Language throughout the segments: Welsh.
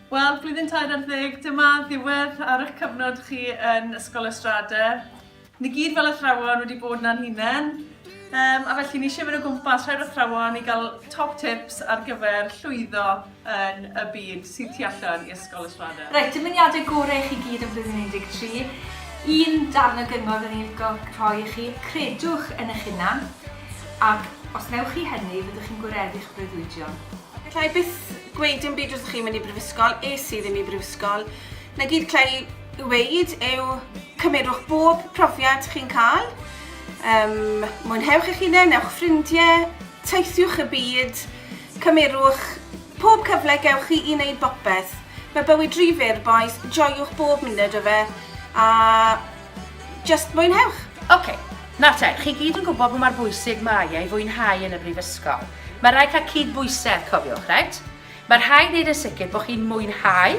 Wel, blwyddyn 13, dyma ddiwedd ar eich cyfnod chi yn Ysgol y Strade. Ni gyd fel athrawon wedi bod na'n hunain, um, a felly ni eisiau mynd o gwmpas rhai'r athrawon i gael top tips ar gyfer llwyddo yn y byd sydd tu allan i Ysgol y Strade. Reit, dymuniadau gorau i chi gyd yn flwyddyn 13. Un darn o gyngor fydden i'n licio rhoi i chi, credwch yn eich hunan, ac os wnewch chi hynny, fyddwch chi'n gwireddu'ch breuddwydion. Alla i byth gweud dim byd wrthych chi mynd i brifysgol, es i ddim i brifysgol. Na gyd cla i weud yw cymerwch bob profiad chi'n cael, um, mwynhewch eich hunain, newch ffrindiau, teithiwch y byd, cymerwch pob cyfle gewch chi i wneud bopeth. Mae bywyd rhy fyr, boys, joiwch bob munud o fe, a Just mwynhewch! Ok, nawr te, chi gyd yn gwybod pa mor bwysig mae e i fwynhau yn y brifysgol. Mae rhaid cael cyd-bwysedd, cofiwch, reit? Mae rhaid wneud yn sicr bod chi'n mwynhau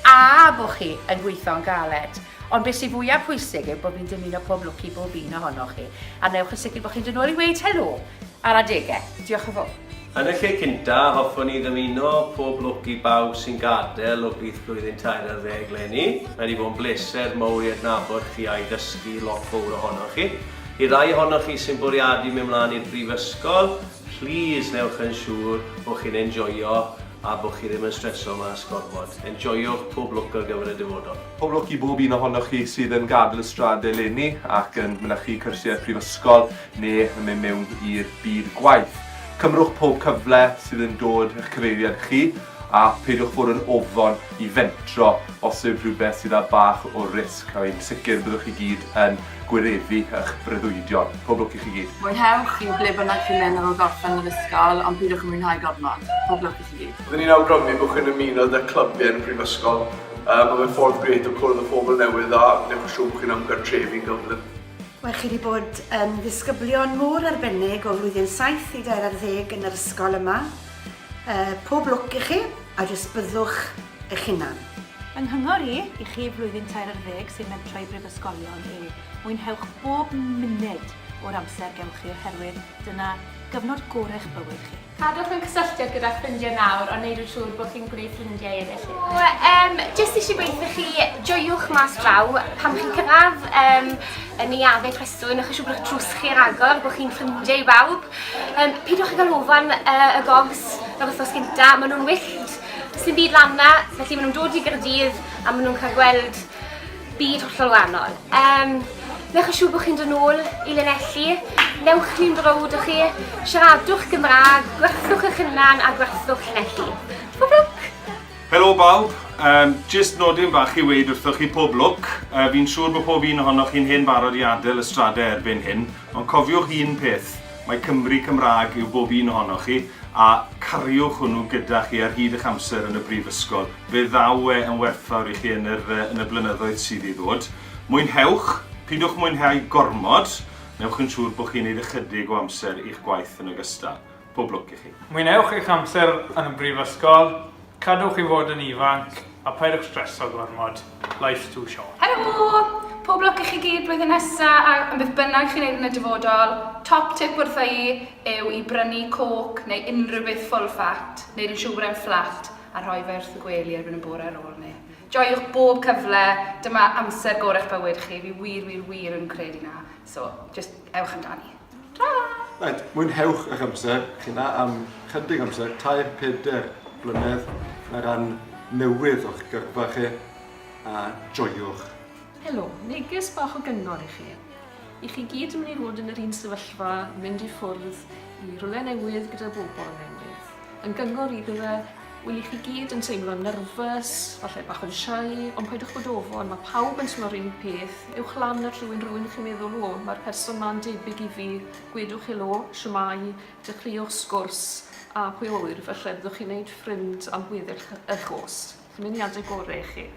a bod chi yn gweithio'n galed. Ond beth sy'n fwyaf pwysig yw bod fi'n dymuno pob lwc i bob un ohonoch chi. A newch yn sicr bod chi'n dod nôl i weud helo ar adegau. Diolch yn fawr. Yn y lle cynta, hoffwn i ddymuno pob lwc i bawb sy'n gadael o blith blwyddyn 13 leni. Mae wedi bod yn bleser mowr i adnabod chi a i ddysgu lot fowr ohonoch chi. I rai ohonoch chi sy'n bwriadu mynd mlaen i'r brifysgol, plîs newch yn siŵr bod chi'n enjoio a bod chi ddim yn streso mas gormod. Enjoiwch, pob lwc ar gyfer y dyfodol. Pob lwc i bob un ohonoch chi sydd yn gadael y strad eleni ac yn mynychu cyrsiau prifysgol neu yn mynd mewn i'r byd gwaith. Cymrwch pob cyfle sydd yn dod eich cyfeiriad chi a peidiwch fod yn ofon i fentro os yw rhywbeth sydd â bach o risg. A fi'n sicr byddwch chi gyd yn gwireddu eich breuddwydion. Pob lwc i chi gyd. Mwynhewch i ble bynnag chi'n mynd ar ôl gorffen yr ysgol, ond peidiwch yn mwynhau gormod. Pob lwc i chi gyd. Byddwn i'n awgrymu bod chi'n ymuno 'da clybiau yn y brifysgol. Yy ma' fe'n ffordd grêt o cwrdd â phobl newydd a newch yn siŵr bod chi'n ymgartrefu'n gyflym. Wel, chi wedi bod yn ddisgyblion mor arbennig o flwyddyn 7 i dair ar ddeg yn yr ysgol yma. Uh, pob lwc i chi, a jyst byddwch eich hunan. Yng nghyngor i, i chi flwyddyn tair ar ddeg sy'n mentro i brifysgolion yw mwynhewch bob munud o'r amser gewch chi oherwydd dyna gyfnod gorau'ch bywyd chi. Cadwch mewn cysylltiad gyda'ch ffrindiau nawr, ond neud yn siŵr bod chi'n gwneud ffrindiau eraill hefyd. So, um, jyst eisiau gweithio chi, joiwch mas draw pan chi'n cyrraedd um, y neuaddau preswyl, newch yn siŵr bod eich drws chi ar agor, bod chi'n ffrindiau i bawb. Um, peidiwch â gael ofan uh, y gogs yr wythnos gynta, maen nhw'n wyllt, sy'n byd lan na, felly maen nhw'n dod i Gaerdydd a maen nhw'n cael gweld byd hollol wahanol. Um, newch yn siŵr bod chi'n dod nôl i Lanelli, newch ni'n browd o chi, siaradwch Gymraeg, gwerthwch eich hunan a gwerthwch Llanelli. Pob lwc! Helo bawb, um, jyst nodyn bach i weud wrthoch chi pob lwc. Uh, fi'n siŵr bod pob un ohonoch chi'n hen barod i adael y stradau erbyn hyn, ond cofiwch un peth, mae Cymru Cymraeg yw bob un ohonoch chi, a cariwch hwnnw gyda chi ar hyd eich amser yn y brifysgol. Fe ddaw e yn werthfawr i chi yn yr, yn y blynyddoedd sydd i ddod. Mwynhewch, pidwch mwynhau gormod, newch yn siŵr bod chi'n neud ychydig o amser i'ch gwaith yn ogystal. Pob lwc i chi. Mwynhewch eich amser yn y brifysgol, cadwch i fod yn ifanc a paidwch streso gormod, life's too short. Helo! Pob lwc i chi gyd blwyddyn nesa a am beth bynnag chi'n neud yn y dyfodol. Top tip wrtha i yw i brynu coke neu unrhyw beth full fat, neud yn siŵr bod e'n fflat a rhoi fe wrth y gwely erbyn y bore ar ôl 'ny. Joiwch bob cyfle, dyma amser gorau'ch bywyd chi, fi wir wir wir yn credu 'na. So, jyst ewch amdani. Tara! Reit, mwynhewch eich amser chi 'na am chydig amser, tair, pedair blynedd, mae rhan newydd o'ch gyrfa chi, a joiwch. Helo, neges bach o gyngor i chi. I chi gyd yn mynd i fod yn yr un sefyllfa, mynd i ffwrdd i rywle newydd gyda bobl newydd. Yn gyngor i bydde, wel i chi gyd yn teimlo'n nervous, falle bach yn shy, ond paidwch bod ofon, mae pawb yn teimlo'r un peth, ewch lan at rhywun, rhywun chi'n meddwl, o, mae'r person ma'n debyg i fi, gwedwch helo, shwmae, dechreuwch sgwrs, a pwy a ŵyr, falle byddwch chi'n neud ffrind am gweddill eich oes. Dymuniadau gorau i chi.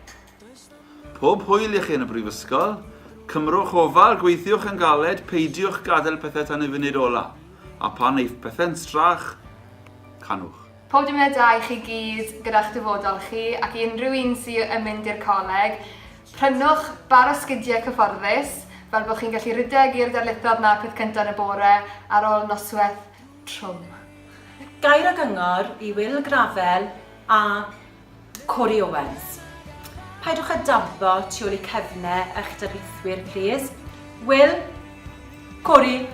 Pob hwyl i chi yn y brifysgol. Cymrwch ofal, gweithiwch yn galed, peidiwch gadael pethau tan y funud ola. A phan eiff pethau'n strach, canwch. Pob dymuniad da i chi gyd gyda'ch dyfodol chi ac i unrhyw un sy yn mynd i'r coleg, prynwch bar o sgidiau cyfforddus fel bod chi'n gallu rhedeg i'r darlithoedd 'na peth cynta yn y bore ar ôl nosweth trwm. Gair o gyngor i Wil Gravell a. Corey Owens. Paidwch â dampo tu ôl i cefnau eich darlithwyr, plîs. Will, Corey.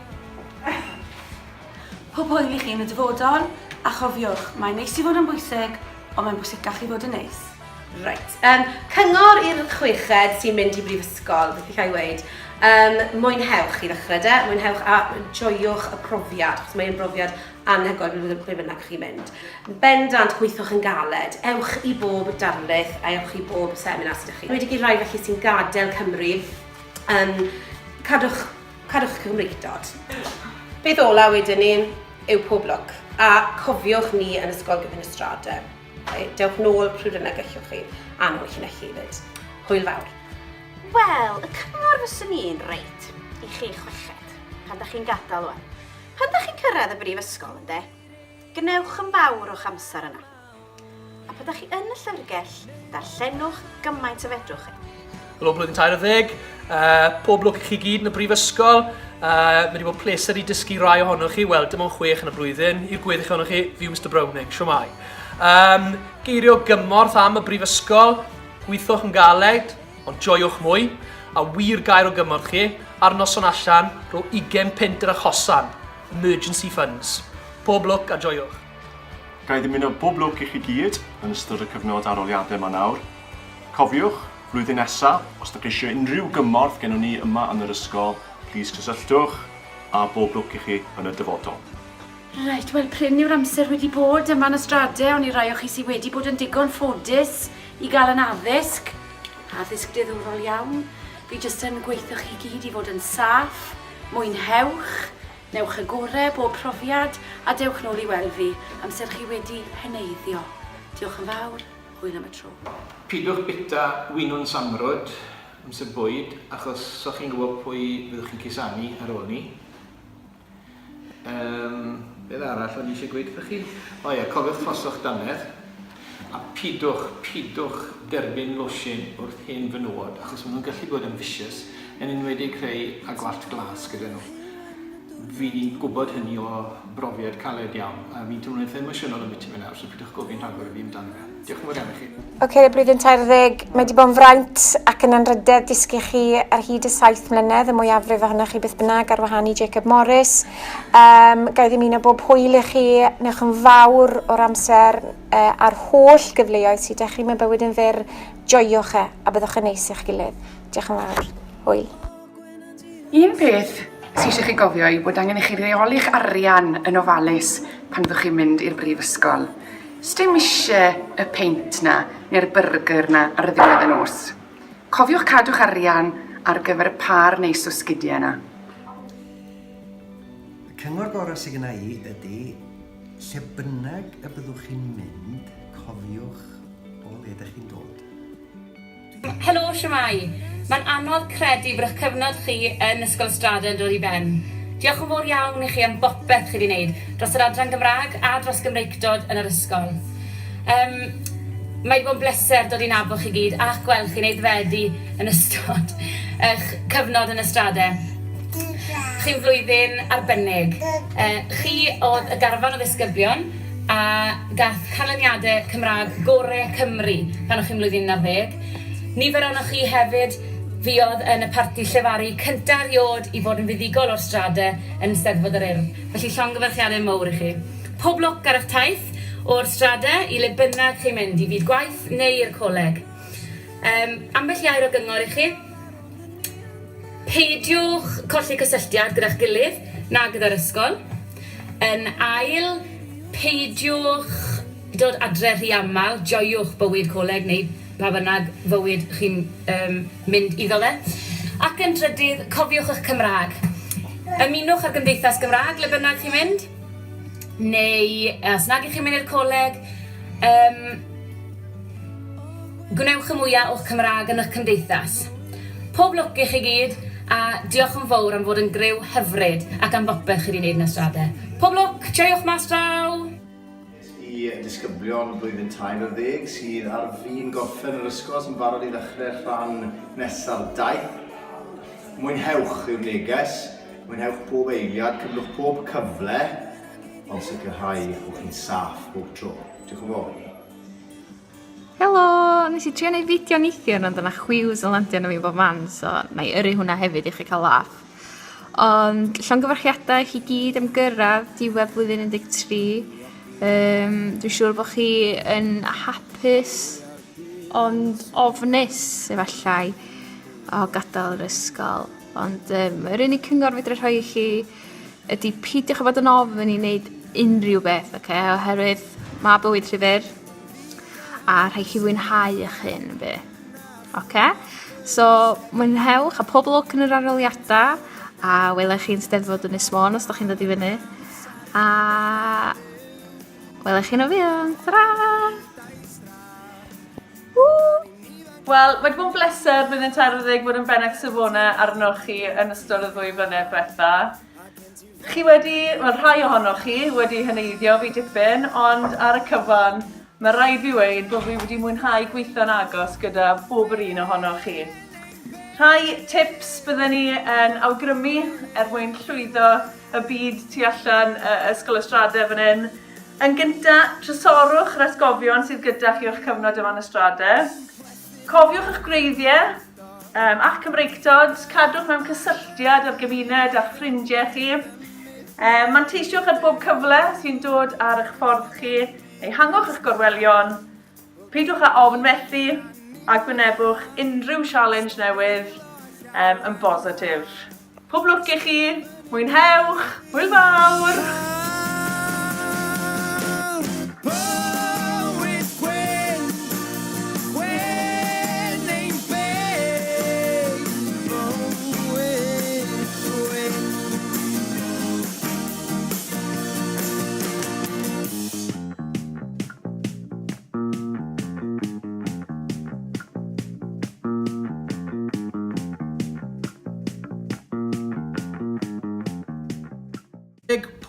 Pob hwyl i chi yn y dyfodol, a chofiwch, mae'n neis i fod yn bwysig, ond mae'n bwysicach i fod yn neis. Reit, um, cyngor i'r chweched sy'n mynd i brifysgol, beth i weud. Um, mwynhewch i ddechrau de, mwynhewch a joiwch y profiad, achos mae'n brofiad anhygoel ble bynnag chi'n mynd. Bendant, gweithiwch yn galed, ewch i bob darlith a ewch i bob seminar sydd â chi. Wedi i rai felly sy'n gadael Cymru, um, cadwch, cadwch Cymreictod. Beth ola wedyn ni yw pob lwc, a cofiwch ni yn Ysgol Gyfun y Strade. Dewch nôl pryd bynnag gallwch chi, a nôl i Llanelli hefyd. Hwyl fawr. Wel, y cyngor fyswn i'n reit i chi chweched, pan da chi'n gadael wan. Pan da chi'n cyrraedd y brifysgol, ynde, gwnewch yn fawr o'ch amser yna. A pan da chi yn y llyfrgell, darllenwch gymaint a fedrwch chi. Helo blwyddyn 13, uh, pob lwc i chi gyd yn y brifysgol. Uh, mae wedi bod pleser i dysgu rai ohonoch chi, wel, dim ond chwech yn y blwyddyn, i'r gweddill ohonoch chi, fi yw Mr Browning, siwmai. Um, geirio gymorth am y brifysgol, gweithiwch yn galed, ond joiwch mwy, a wir gair o gymorth chi, ar noson allan, rho 20 punt yr achosan, emergency funds. Pob lwc a joiwch. Ga i ddymuno bob lwc i chi gyd yn ystod y cyfnod arholiadau 'ma nawr. Cofiwch, flwyddyn nesa, os dach chi eisiau unrhyw gymorth gennon ni yma yn yr ysgol, plîs cysylltwch, a bob lwc i chi yn y dyfodol. Reit, wel prin yw'r amser wedi bod yma yn y Strade, ond i rai o chi sydd wedi bod yn digon ffodus i gael yn addysg, addysg diddorol iawn, fi jyst yn gweithio chi gyd i fod yn saff, mwynhewch, newch y gore bob profiad, a dewch nôl i weld fi amser chi wedi heneiddio. Diolch yn fawr, hwyl am y tro. Pidwch bita winwns samrwd amser bwyd achos so chi'n gwybod pwy fyddwch chi'n cusanu ar ôl 'ny. Yym, beth arall o'n i eisiau gweud wrthych chi? O ie, cofiwch floso'ch dannedd, a pidwch, pidwch derbyn losin wrth hen fenywod, achos maen nhw'n gallu bod yn vicious, yn enwedig rhei â gwallt glas gyda nhw. Fi'n gwybod hynny o brofiad caled iawn, a fi'n teimlo'n eitha emosiynol ambiti fe nawr, so pidwch gofyn rhagor i fi amdano fe. Diolch yn fawr iawn i chi. Oce, okay, blwyddyn 30, mae wedi bod yn fraint ac yn anrhydedd dysgu chi ar hyd y saith mlynedd, y mwyafrif ohonoch chi beth bynnag ar wahân i Jacob Morris. Um, ga i ddymuno bob hwyl i chi, newch yn fawr o'r amser uh, a'r holl gyfleoedd sydd â chi, mae bywyd yn fyr, joiwch e a byddwch yn neis i'ch gilydd. Diolch yn fawr. Hwyl. Un peth sy eisiau chi gofio yw bod angen i chi reoli'ch arian yn ofalus pan fyddwch chi'n mynd i'r brifysgol. Sdim eisiau y peint 'na neu'r byrgyr 'na ar ddiwedd y nos. Cofiwch cadw'ch arian ar gyfer y pâr neis o sgidiau 'na. Y cyngor gorau sydd genna i ydy, lle bynnag y byddwch chi'n mynd, cofiwch o le ydych chi'n dod. Helo, shwmae? Mae'n anodd credu bod eich cyfnod chi yn Ysgol y Strade yn dod i ben. Diolch yn fawr iawn i chi am bopeth chi 'di wneud dros yr adran Gymraeg a dros Gymreictod yn yr ysgol. Yym, mae 'di bod yn bleser dod i nabod chi gyd a'ch gweld chi'n aeddfedu yn ystod eich cyfnod yn y Strade. Chi'n flwyddyn arbennig. Yy, chi oedd y garfan o ddisgyblion a gath canlyniadau Cymraeg gore Cymru pan o'ch chi'n mlwyddyn 11. Nifer ohonoch chi hefyd fuodd yn y parti llefaru cynta erioed i fod yn fuddugol o'r Strade yn Steddfod yr Urdd, felly llongyfarchiadau mowr i chi. Pob lwc ar eich taith o'r Strade i le bynnag chi'n mynd, i fyd gwaith neu i'r coleg. Yym, ambell i air o gyngor i chi. Peidiwch colli cysylltiad gyda'ch gilydd na gyda'r ysgol. Yn ail, peidiwch dod adre rhy aml, joiwch bywyd coleg neu pa bynnag fywyd chi'n yym mynd iddo fe. Ac yn drydydd, cofiwch eich Cymraeg. Ymunwch â'r Gymdeithas Gymraeg le bynnag chi'n mynd, neu os nag 'ych chi'n mynd i'r coleg, yym, Gwnewch y mwya o'ch Cymraeg yn y'ch cymdeithas. Pob lwc i chi gyd, a diolch yn fowr am fod yn griw hyfryd ac am bopeth chi 'di neud yn y Strade. Pob lwc! Joiwch mas draw! I ddisgyblion blwyddyn 13 sydd ar fin gorffen yr ysgol sy'n barod i ddechrau rhan nesa'r daith. Mwynhewch yw'r neges, mwynhewch pob eiliad, cymrwch pob cyfle, ond sicrhau eich bod chi'n saff bob tro. Diolch yn fawr. Helo! Nes i trio neud fideo neithiwr ond o'na chwiws yn landio arno fi bob man so 'na i yrru hwnna hefyd i chi ca'l laff. Ond llongyfarchiadau i chi gyd am gyrraedd diwedd blwyddyn 13. Yym dwi siŵr bo' chi yn hapus ond ofnus efallai o gadal yr ysgol. Ond yym yr unig cyngor fedrai rhoi i chi ydi peidiwch â bod yn ofn i neud unrhyw beth oce oherwydd ma' bywyd rhy fyr a rhai' chi fwynhau 'ych hun yn by'? Oce? So mwynhewch a pob lwc yn yr arholiada a welai chi yn Steddfod Ynys Môn os 'dach chi'n dod i fyny a welai chi yn o fuan. Tara! Ww! Wel, mae wedi bod yn bleser blwyddyn 30 bod yn bennaeth safonau arnoch chi yn ystod y ddwy flynedd diwetha. Chi wedi, wel rhai ohonoch chi wedi heneiddio fi dipyn, ond ar y cyfan, mae rhaid fi weud bod fi wedi mwynhau gweithio'n agos gyda bob yr un ohonoch chi. Rhai tips bydden ni yn awgrymu er mwyn llwyddo y byd tu allan Ysgol y Strade fan hyn. Yn gynta, trysorwch yr atgofion sydd gyda chi o'ch cyfnod yma yn y Strade. Cofiwch eich gwreiddiau um, a'ch Cymreictod, cadwch mewn cysylltiad â'r gymuned a'r ffrindiau chi. Um, manteisiwch ar bob cyfle sy'n dod ar eich ffordd chi, ehangwch eich gorwelion, peidiwch â ofn methu a gwynebwch unrhyw sialens newydd um, yn bositif. Pob lwc i chi, mwynhewch, hwyl fawr!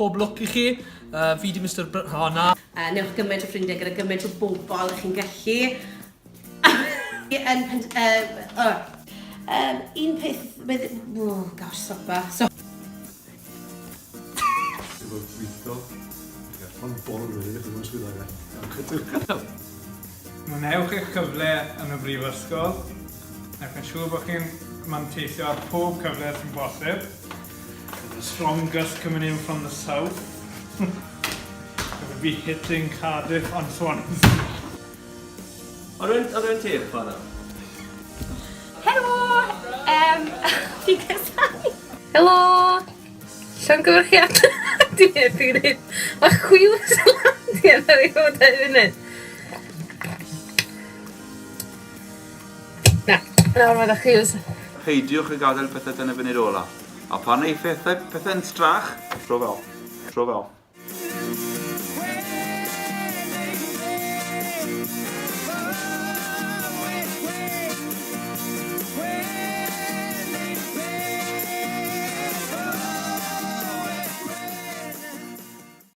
Pob lwc i chi. Uh, fi di Mr Br... O, na. Uh, newch gymaint o ffrindiau gyda gymaint o bobl ych chi'n gallu. yn pen... Uh, uh, um, un peth... Oh, gosh, stopa. So... Efo gweithio, Mae'n bol wedi, ddim yn swyddog. Mwynhewch eich cyfle yn y brifysgol. Newch yn siŵr bod chi'n manteisio ar pob cyfle sy'n bosib. There's a strong gust coming in from the south. It will be hitting Cardiff and Swansea. O rwy'n o rwy'n tep fanna? Helo! Um, fi'n casau. Helo! Llongyfarchiadau. Dwi'n heb i wneud. Mae chwils yn landio ar ei fod ar funud. Na, nawr mae'n chwils. Peidiwch â gadael pethau tan y funud ola. A pan eiff pethau, pethau'n strach, throw fe off. Throw fe off.